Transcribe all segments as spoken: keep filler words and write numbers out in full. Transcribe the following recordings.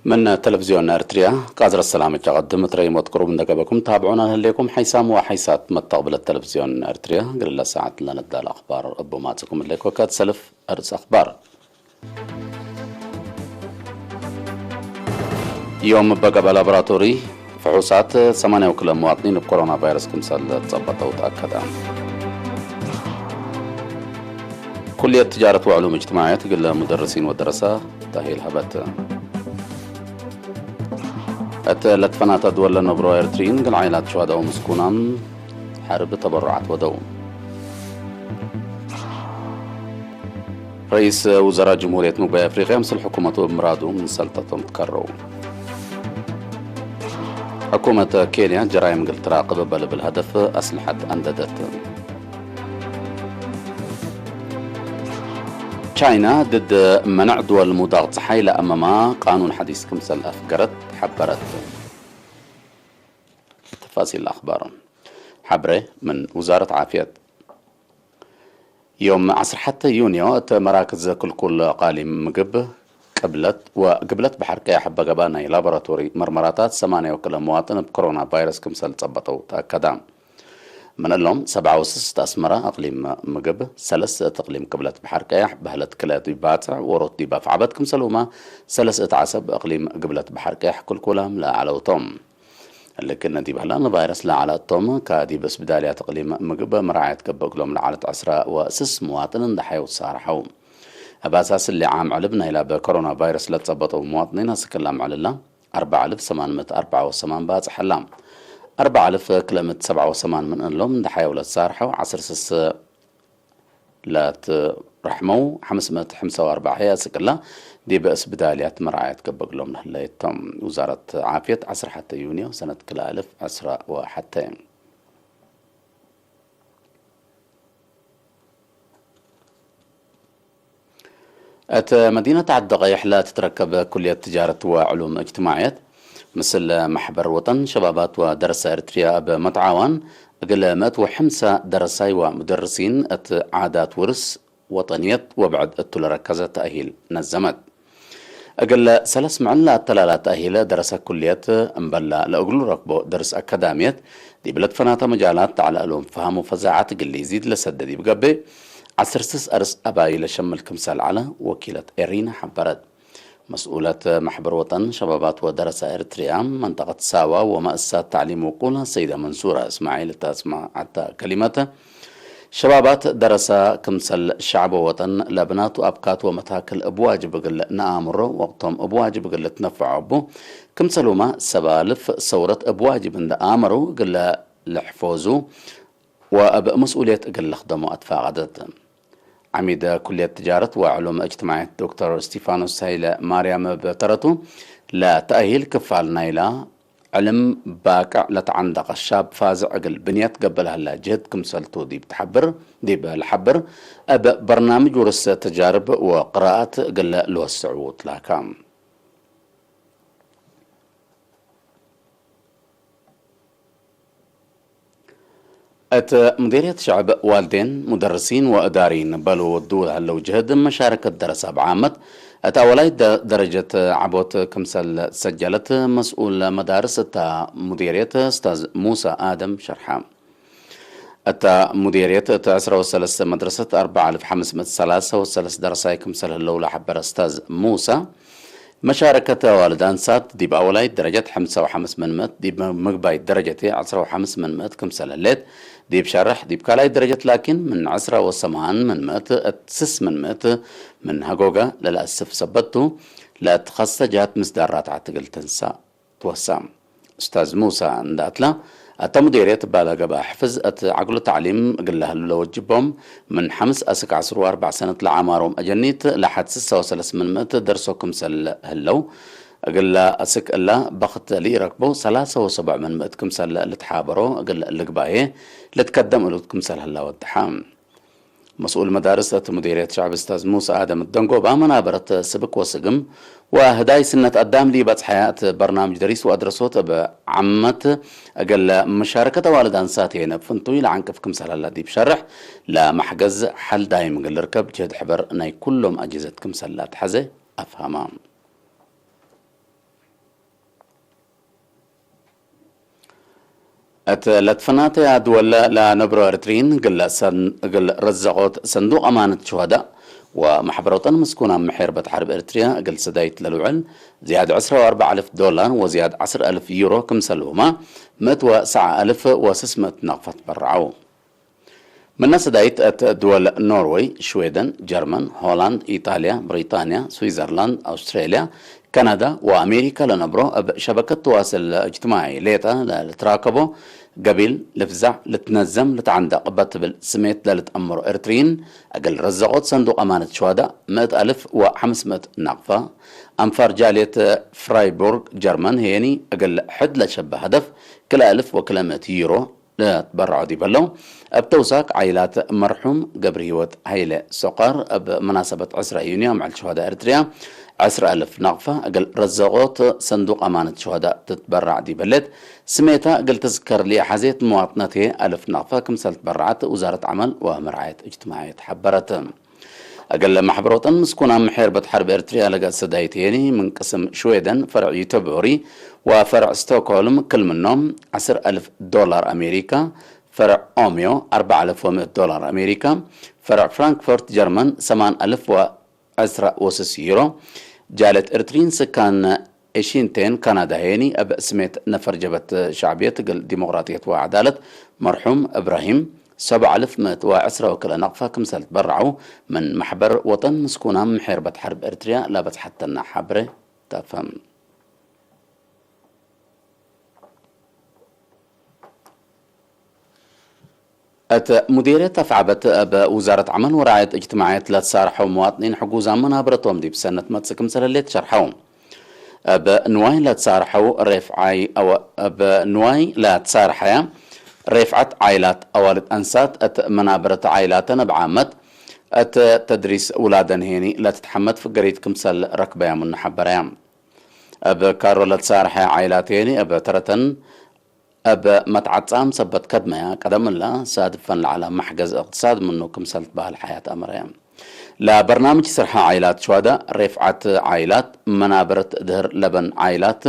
ምን ተለፍዝዮን ኤርትርያ ቃዝረት ሰላም እት ቀድም እት ረይሞት ቅሩብ እንደ ገበኩም ታብዑና ለህሌኩም ሓይሳም ወሓይሳት መተቅብለት ተለፍዝዮን ኤርትርያ እግል ለሰዓት ለነዳል አኽባር እቡ ማጽእኩም ህሌኮ። ከእት ሰልፍ አርእስ አኽባር። ዮም እበ ገብአ ላቦራቶሪ ፍሑሳት ሰማንያ ወክልኤ መዋጥኒን እብ ኮሮና ቫይረስ ክምሰል ተጸበጠው ተአከደ። ኩልየት ትጃረት ወዕሉም እጅትማዕየት እግለ ሙደርሲን ወደረሰ ተእሂል ሀበት። እት ለትፈናተ ድወል ለነብሮ ኤርትርዪን እግል ዓኢላት ሹሀዳኡ ምስኩናም ሐርብ ተበሩዓት ወደው። ረኢስ ውዘራእ ጅምሁርየት ምግባይ አፍሪቅያ ምስል ሕኩመቱ እብ ምራዱ ምን ሰልጠቶም ትከረው። ሕኩመት ኬንያ ጀራይም እግል ትራቅብ እበ ልብል ሀደፍ አስልሐት አንደደት። ቻይና ድድ መነዕ ድወል ሙዳቅ ጸሓይ ለአመማ ቃኑን ሐዲስ ክምሰል አፍገረት ሐበረት። ተፋሲል አኽባር። ሐብሬ ምን ውዛረት ዓፍየት። ዮም ዐስር ሐተ ዩንዮ እት መራክዝ ክልኩል ቃሊም ምግብ ቅብለት ወግብለት በሐር ቀያሕ እበ ገብአ ናይ ላቦራቶሪ መርመራታት ሰማንያ ወክልኤ መዋጥን እብ ኮሮና ቫይረስ ክምሰል ጸበጠው ተአከደ። ምን እሎም ሰብዓ ወስስ እት አስመረ እቅሊም ምግብ፣ ሰለስ እት እቅሊም ቅብለት በሐር ቀያሕ፣ በህለት ክልኤ ዲብ ባጽዕ፣ ዎሮት ዲብ አፍዐበት፣ ክምሰልሁመ ሰለስ እት ዐሰብ እቅሊም ግብለት በሐር ቀያሕ ክልኩላም ለዐለው ቶም። እሊ ክእነ ዲብ ህላነ ቫይረስ ለዐለ እቶም፣ ከዲብ እስብዳልያት እቅሊም ምግብ መራዐየት ገብእ እግሎም ለዐለት ዐስራ ወስስ መዋጥን እንደ ሐየው ትሳርሐው። እብ አሳስ እሊ ዓም ዕልብ ናይላ በኮሮና ቫይረስ ለትጸበጠው መዋጥኒን አስክ እላ አምዕል እላ፣ አርበዕ አልፍ ሰማን ምእት አርበዕ ወሰማን ባጽሕ ህላ። አርበዕ አልፍ ክልኤ ምእት ሰብዓ ወሰማን ምን እሎም እንደ ሐየው ለትሳርሐው፣ ዐስር ስስ ለትረሕመው፣ ሐምስ ምእት ሕምሳ ወአርበዕ ህይ አስክ እላ ዲብ እስብዳልያት መራዐየት ገብእ እግሎም ለህለየቶም። ውዛረት ዓፍየት ዐስር ሐተ ዩንዮ ሰነት ክልኤ አልፍ ዐስራ ወሐተ። እት መዲነት ዐዲ ቀይሕ ለትትረከብ ኩልየት ትጃረት ወዕሉም እጅትማዕየት፣ ምስል መሕበር ወጠን ሸባባት ወደረሰ ኤርትርያ እብ መትዓዋን፣ እግል ምእት ወሐምሳ ደረሳይ ወሙደርሲን እት ዓዳት ውርስ ወጠንየት ወብዕድ እቱ ለረከዘ ተእሂል ነዘመት። እግል ሰለስ ምዕል ለአተላላ ተእሂል ደረሰ ኩልየት እምበል ለእግሉ ረክቦ ደርስ አካዳምየት፣ ዲብ ለትፈናተ መጃላት ተዕለ እሎም ፈሀም ወፈዛዐት እግል ኢዚድ ለሰደ ዲብ ገብእ፣ ዐስር ስስ አርስ አባይ ለሸምል ክምሰል ዐለ ወኪለት ኤሪና ሐበረት። መስኡለት መሕበር ወጠን ሸባባት ወደረሰ ኤርትርያ መንጠቀት ሳዋ ወመአሰሳት ተዕሊም ውቁል ሰይደ መንሱረ እስማዒል እተ አስመዐተ ከሊመት፣ ሸባባት ደረሰ ክምሰል ሸዕብ ወወጠን ለብናቱ አብካት ወመታክል እብ ዋጅብ እግል ነአምሮ ወቅቶም እብ ዋጅብ እግል ልትነፈዖ እቡ፣ ክምሰሉመ ሰባልፍ ሰውረት እብ ዋጅብ እንደ አመሩ እግል ልሕፎዙ ወእብ መስኡልየት እግል ልክደሞ አትፋቀደት። ዐሚድ ኩልየት ትጃረት ወዕሉም እጅትማዕየት ዶክተር እስቲፋኖስ ሀይለ ማርያም እብ ተረቱ፣ ለተእሂል ክፋል ናይላ ዕልም ባቅዕ ለተዐንደቀ ሻብ ፋዝዕ እግል ብንየት ገብእ ለህለ ጅህድ ክምሰልቱ ዲብ ተሐብር፣ ዲብ ለሐብር፣ እብ በርናምጅ ውርስ ተጃርብ ወቅራአት እግል ልወስዑ ትላካ። እት ሙዴርየት ሸዕብ ዋልዴን፣ ሙደርሲን ወእዳሪን በሉ ወዱ ለህለው ጅህድ መሻረከት ደረሰ እብ ዓመት እት አወላይ ደ-፣ ደረጀት ዐቦት ክምሰል ሰጀለት መስኡል መዳርስ እታ ሙዴርየት እስታዝ ሙሳ አደም ሸርሐ። እታ ሙዴርየት እት ዐስራ ወሰለስ መድረሰት አርበዕ አልፍ ሐምስ ምእት ሰላሳ ወሰለስ ደረሳይ ክምሰል ህለው ለሐበረ እስታዝ ሙሳ፣ መሻረከት አዋልድ አንሳት ዲብ አወላይት ደረጀት ሐምሳ ወሐምስ ምን ምእት፣ ዲብ ምግባይት ደረጀት ዐስራ ወሐምስ ምን ምእት ክምሰል ህሌት ዲብ ሸርሕ፣ ዲብ ካልኣይት ደረጀት ላኪን ምን ዐስራ ወሰማን ምን ምእት እት ስስ ምን ምእት ምን ሀጎገ ለለአስፍ ሰበት ቱ፣ ለእትከሰ ጀሀት ምስዳር ራትዐት እግል ትንሳእ ትወሳ። እስታዝ ሙሳ እንደ አትላ፣ እተ ሙዴርየት እባለ ገብአ ሕፍዝ እት ዐግሉ ተዕሊም እግል ለህሉ ለወጅቦም፣ ምን ሐምስ አስክ ዐስር ወአርበዕ ሰነት ለአዕማሮም አጀኒት ለሐድ ስሳ ወሰለስ ምን ምእት ደርሶ ክምሰል ህለው፣ እግለ አስክ እለ በክት ለኢረክቦ ሰላሳ ወሰቡዕ ምን ምእት ክምሰል ልትሓበሮ እግል ልግባኤ ልትከደም እሉት ክምሰል ህላ ወደሐ። መስኡል መዳርስ እት ሙዴርየት ሸዕብ እስታዝ ሙሳ አደም ደንጎባ፣ መናበረት ስብክ ወስግም ወህዳይ ስነት አዳም ለኢበጽሐያ እት በርናምጅ ደሪስ ወአድረሶት እብ ዓመት እግል መሻረከት አዋልድ አንሳት የነ ፍንቱይ ለዐንቅፍ ክምሰል ሀላ ዲብ ሸርሕ፣ ለመሕገዝ ሐል ዳይም እግል ልርከብ ጅህድ ሕበር ናይ ኩሎም አጅህዘት ክምሰል ለአትሐዘ አፍሀማ። እት ለትፈናተያ ድወል ለነብሮ ኤርትርይን፣ እግል ሰን-፣ እግል ረዘቆት ሰንዱቅ አማነት ሹሀዳእ ወመሕበር ወጠን ምስኩናም ምሔርበት ሐርብ ኤርትርያ እግል ሰዳይት ለልውዕል ዝያድ ዕስራ ወአርበዕ አልፍ ዶላር ወዝያድ ዐስር አልፍ ዩሮ ክምሰልሁመ፣ ምእት ወሰዓ አልፍ ወስስ ምእት ነቅፈ ትበረዐው። ምነ ሰዳይት እት ድወል ኖርወይ፣ ሽዌደን፣ ጀርመን፣ ሆላንድ፣ ኢጣልያ፣ ብሪጣንያ፣ ስዊዘርላንድ፣ አውስትሬልያ፣ ከናዳ ወአሜሪካ ለነብሮ፣ እብ ሸበከት ተዋስል እጅትማዒ ሌጠ ለልትራከቦ፣ ገቢል፣ ልፍዛዕ፣ ልትነዘም፣ ልትዓንደቅ እበ ትብል ስሜት ለልትአመሮ ኤርትርይን፣ እግል ረዘቆት ሰንዱቅ አማነት ሹሀዳእ ምእት አልፍ ወሐምስ ምእት ናቅፋ፣ አንፋር ጃልየት ፍራይቡርግ ጀርመን ህዬኒ፣ እግል ሕድ ለሸበ ሀደፍ ክልኤ አልፍ ወክልኤ ምእት ዩሮ፣ ለትበረዖ ዲብ ህለው፣ እብ ተውሳክ ዓይላት መርሑም ገብረሂወት ሀይለ ሶቃር፣ እብ መናሰበት ዕስራ ዩንዮ፣ አምዕል ሹሀዳእ ኤርትርያ፣ ዕስራ አልፍ ናቅፋ እግል ረዘቆት ሰንዱቅ አማነት ሹሀዳእ ትትበረዕ ዲብ ህሌት፣ ስሜታ እግል ትዝከር ለኢሐዜት መዋጥነት ህዬ፣ አልፍ ናቅፋ ክምሰል ትበረዐት ውዛረት ዐመል ወመርዓየት እጅትማዕየት ሐበረት። እግል መሕበር ወጠን ምስኩናም ምሔርበት ሐርብ ኤርትርያ ለገጽ ሰዳይት ህዬኒ፣ ምን ቅስም ሽዌደን ፈርዕ ዩተቦሪ ወፈርዕ ስቶክሆልም፣ ክል ምኖም ዐስር አልፍ ዶላር አሜሪካ፣ ፈርዕ ኦምዮ አርበዕ አልፍ ወምእት ዶላር አሜሪካ፣ ፈርዕ ፍራንክፈርት ጀርመን ሰማን አልፍ ወዐስራ ወስስ ዩሮ፣ ጃልየት ኤርትርይን ስካን ኤሺንቴን ካናዳ ህዬኒ፣ እብ ስሜት ነፈር ጀብህት ሸዕብየት እግል ዲሞቅራጥየት ወዐዳለት መርሑም እብራሂም፣ ሰብዓ አልፍ ምእት ወዐስራ ወክልኤ ነቅፋ ክምሰል ትበረዐው፣ ምን መሕበር ወጠን ምስኩናም ምሔርበት ሐርብ ኤርትርያ ለበጽሐተነ ሐብሬ ተፈም። እት ሙዲርየት አፍዐበት እብ ውዛረት ዐመል ወረዓየት እጅትማዕየት ለትሳርሐው መዋጥኒን ሕጉዛም መናብረቶም ዲብ ሰነት መጽእ ክምሰል ህሌት ሸርሐው። እብ ንዋይ ለትሳርሐው ሬፍዓይ አወ-፣ እብ ንዋይ ለትሳርሐያ ሬፍዐት ዓይላት አዋልድ አንሳት እት መናብረት ዓይላተን እብ ዓመት እት ተድሪስ ውላደን ሄኒ ለትትሐመድ ፍገሪት ክምሰል ረክበያ ምኑ ሐበረያ። እብ ካሮ ለትሳርሐ ዓይላት ሄኒ እብ ተረተን እብ መትዓጻም ሰበት ከድመያ፣ ቀደም እላ ሳድፈን ለዐለ መሕገዝ እቅትሳድ ምኑ ክምሰል ትበህል ሐያት አመረየ። ለበርናምጅ ስርሐ ዓይላት ሸዋዳ፣ ሬፍዓት ዓይላት፣ መናብረት ድህር ለበን ዓይላት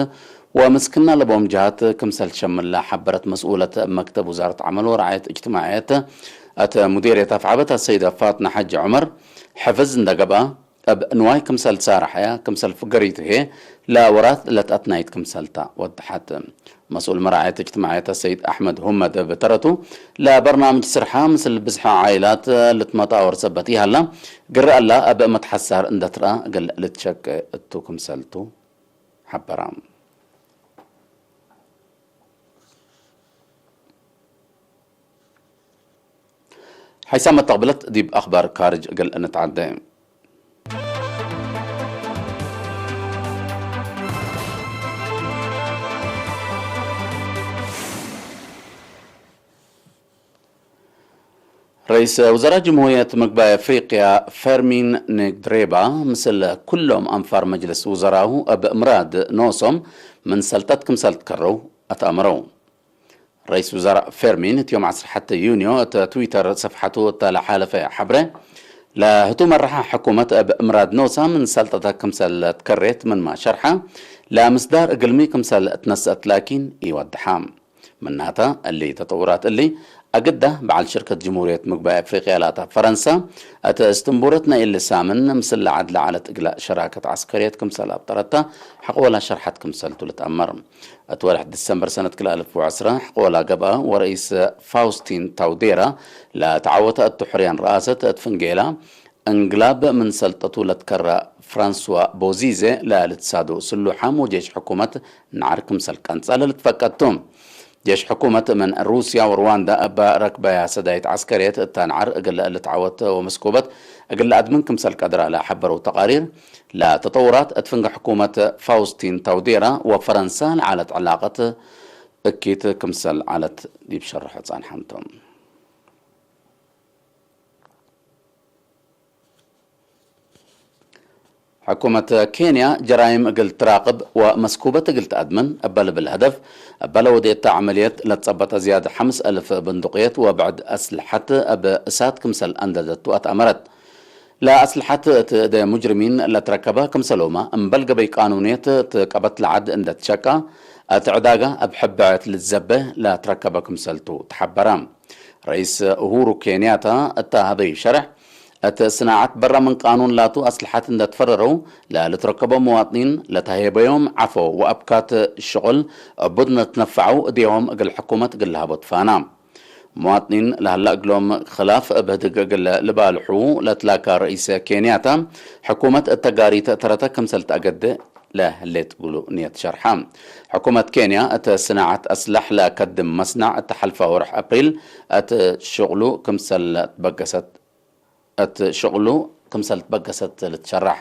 ወምስክና ለቦም ጀሃት ክምሰል ትሸምላ ሐበረት መስኡለት መክተብ ውዛረት ዐመል ወረዓየት እጅትማዕየት እት ሙዲርየት አፍዓበት አሰይደ ፋጥነ ሐጂ ዑመር፣ ሕፍዝ እንደ ገብአ፣ እብ ንዋይ ክምሰል ትሳርሐያ ክምሰል ፍገሪት ህዬ ለወራት ለትአትናይት ክምሰልታ ወደሐት። መስኡል መራዐየት እጅትማዕየት አሰይድ አሕመድ ሁመድ እብ ተረቱ፣ ለበርናምጅ ስርሐ ምስል ብዝሐ ዓይላት ልትመጣወር ሰበት ኢሀላ፣ ግረ እላ እብ መትሐሳር እንደ ትርአ እግል ልትሸቄ እቱ ክምሰልቱ ሐበራ። ሐይሳም መተቅብለት ዲብ አኽባር ካርጅ እግል እንትዐዴ። ረኢስ ውዘራእ ጅምሁርየት ምግባይ አፍሪቅያ ፈርሚን ንግድሬባ ምስል ኩሎም አንፋር መጅልስ ውዘራሁ እብ ምራድ ኖሶም ምን ሰልጠት ክምሰል ትከረው አትአመረው። ረኢስ ውዘራእ ፌርሚን እት ዮም ዐስር ሐተ ዩንዮ እት ትዊተር ሰፍሐቱ እተ ለሓለፈ ሐብረ፣ ለህቱ መረሐ ሕኩመት እብ ምራድ ኖሳ ምን ሰልጠተ ክምሰል ትከሬት ምንመ ሸርሐ፣ ለምስዳር እግልሚ ክምሰል ትነስአት ላኪን ኢወደሐ። ምናተ፣ እሊ ተጠውራት እሊ፣ አግዳ በዐል ሽርከት ጅምሁርየት ምግባይ አፍሪቅያ ላተ ፈረንሳ፣ እት እስትንቡረት ናይ እሊ ሳምን ምስል ለዐድ ለዐለት እግላእ ሸራከት ዐስከርየት ክምሰል አብጠረታ፣ ሐቆላ ሸርሐት ክምሰልቱ ልትአመር። እት ወርሕ ዲሰምበር ሰነት ክልኤ አልፍ ወዐስራ ሕቆላ ገብአ፣ ወረኢስ ፋውስቲን ታውዴራ ለተዐወተ እቱ ሕርያን ረአሰት እት ፍንጌላ እንግላብ ምን ሰልጠቱ ለትከረ ፍራንስዋ ቦዚዜ ለልትሳዱ ስሉሓም ወጄሽ ሕኩመት ነዓር ክምሰል ቀንጸ ለልትፈቀድ ቱ። ጄሽ ሕኩመት ምን ሩስያ ወሩዋንዳ እበ ረክበያ ሰዳይት ዐስከርየት እታ ነዓር እግል ልትዐወት ወመስኩበት እግል ለአድምን ክምሰል ቀድረ ለሐበረው ተቃሪር፣ ለተጠውራት እት ፍንጌ ሕኩመት ፋውስቲን ታውዴራ ወፈረንሳ ለዐለት ዕላቀት እኪት ክምሰል ዐለት ዲብ ሸርሖ ጸንሐም ቶም። ሕኩመት ኬንያ ጀራይም እግል ትራቅብ ወመስኩበት እግል ተአድምን እበ ልብል ሀደፍ፣ እበ ለወዴተ ዐመልየት ለትጸበጠ ዝያድ ሐምስ አልፍ ብንዱቅየት ወብዕድ አስልሐት እብ እሳት ክምሰል አንደደቱ አትአመረት። ለአስልሐት እት እደ ሙጅርሚን ለትረከበ ክምሰሎመ፣ እምበል ገበይ ቃኑንየት እት ቀበት ለዐድ እንደ ትሸቃ፣ እት ዕዳጋ እብ ሕብዕት ልትዘበ ለትረከበ ክምሰልቱ ተሐበረ። ረኢስ ኡሁሩ ኬንያታ እተ ሀበዩ ሸርሕ፣ እት ስናዐት በረ ምን ቃኑን ላቱ አስልሐት እንደ ትፈረረው ለልትረከቦ መዋጥኒን ለተሄበዮም ዐፎ ወአብካት ሽቁል ዕቡድ ነትነፈዐው እዴሆም እግል ሕኩመት እግል ለሀቦ ትፋና። መዋጥኒን ለሀላ እግሎም ክላፍ እብ ህድግ እግል ልባልሑ ለትላካ ረኢስ ኬንያታ፣ ሕኩመት እተ ጋሪት ተረተ ክምሰል ተአገደ ለህሌት እግሉ ንየት ሸርሐ። ሕኩመት ኬንያ እት ስናዐት አስላሕ ለከድም መስናዕ እት ሐልፈ ወርሕ አፕሪል እት ሽቅሉ ክምሰል ትበገሰት፣ እት ሽቅሉ ክምሰል ትበገሰት ልትሸራሕ።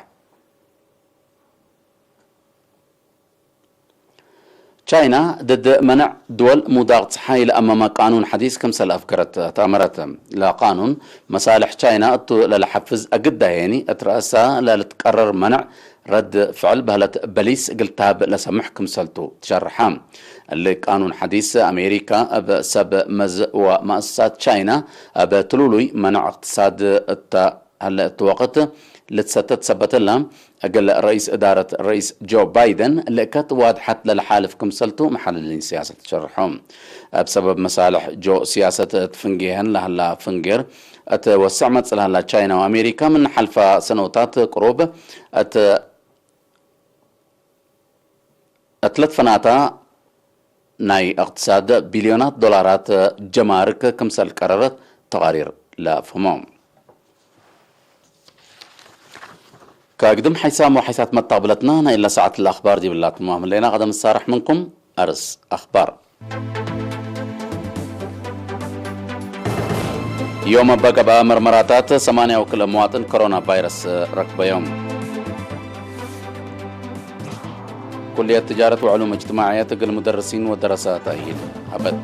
ቻይና ድድ መነዕ ድወል ሙዳቅ ጸሓይ ለአመመ ቃኑን ሐዲስ ክምሰል አፍገረት ተአመረት። ለቃኑን መሳልሕ ቻይና እቱ ለለሐፍዝ አግዳሄኒ እት ረአሳ ለልትቀረር መነዕ ረድ ፍዕል በህለት በሊስ እግል ተሀብ ለሰምሕ ክምሰልቱ ትሸርሐ። እሊ ቃኑን ሐዲስ አሜሪካ እብ ሰብ መዝ ወመአሰሳት ቻይና እብ ትሉሉይ መነዕ እቅትሳድ እተ ሀለ እት ወቅት ልትሰተት ሰበት እላ፣ እግል ረኢስ እዳረት ረኢስ ጆ ባይደን ልእከት ዋድሐት ለለሓልፍ ክምሰልቱ መሐልሊን ሲያሰት ሸርሖ። እብ ሰበብ መሳልሕ ጆ ሲያሰት እት ፍንጌሀን ለሀላ ፍንጌር እት ወስዕ መጽእ ለሀላ ቻይና ወአሜሪካ ምን ሐልፋ ሰኖታት ቅሩብ እት እት ለትፈናታ ናይ እቅትሳድ ቢልዮናት ዶላራት ጀማርክ ክምሰል ቀረረት ተቃሪር ለአፍህሞ። ከግድም ሓይሳም ወሓይሳት መታቅብለትና ናይ እለ ሰዓት ለአኽባር ዲብላ ትማም ህሌና። ቀደም እሳረሕ ምንኩም አርስ አኽባር። ዮም እበ ገብአ መርመራታት ሰማንያ ወክልኤ መዋጥን ኮሮና ቫይረስ ረክበዮም። ኩልየት ትጃረት ወዕሉም እጅትማዕየት እግል ሙደርሲን ወደረሰ ተእሂል ሀበት።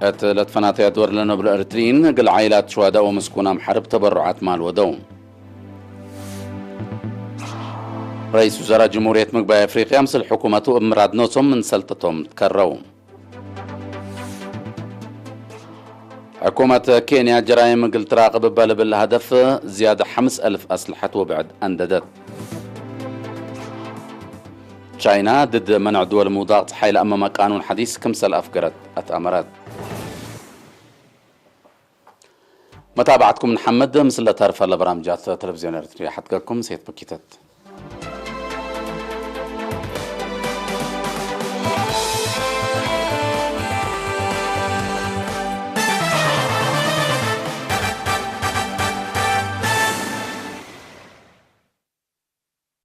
እት ለትፈናተየ አድወር ለነብሎ ኤርትርይን እግል ዓኢላት ሹሀዳእ ወምስኩናም ሐርብ ተበሩዓት ማል ወደው። ረኢስ ውዘራእ ጅምሁርየት ምግባይ አፍሪቅያ ምስል ሕኩመቱ እብ ምራድ ኖሶም ምን ሰልጠቶም ትከረው። ሕኩመት ኬንያ ጀራይም እግል ትራቅብ እበ ልብል ሀደፍ ዝያድ ሐምስ አልፍ አስልሐት ወብዕድ አንደደት። ቻይና ድድ መንዕ ድወል ምውዳቅ ጸሓይ ለአመመ ቃኑን ሐዲስ ክምሰል አፍገረት አትአመረት። መታብዐትኩም ንሐምድ። ምስለ ተርፈ ለበራምጃት ተለቪዝዮን ኤረትርየ ሐድገኩም ሴት በኪተት።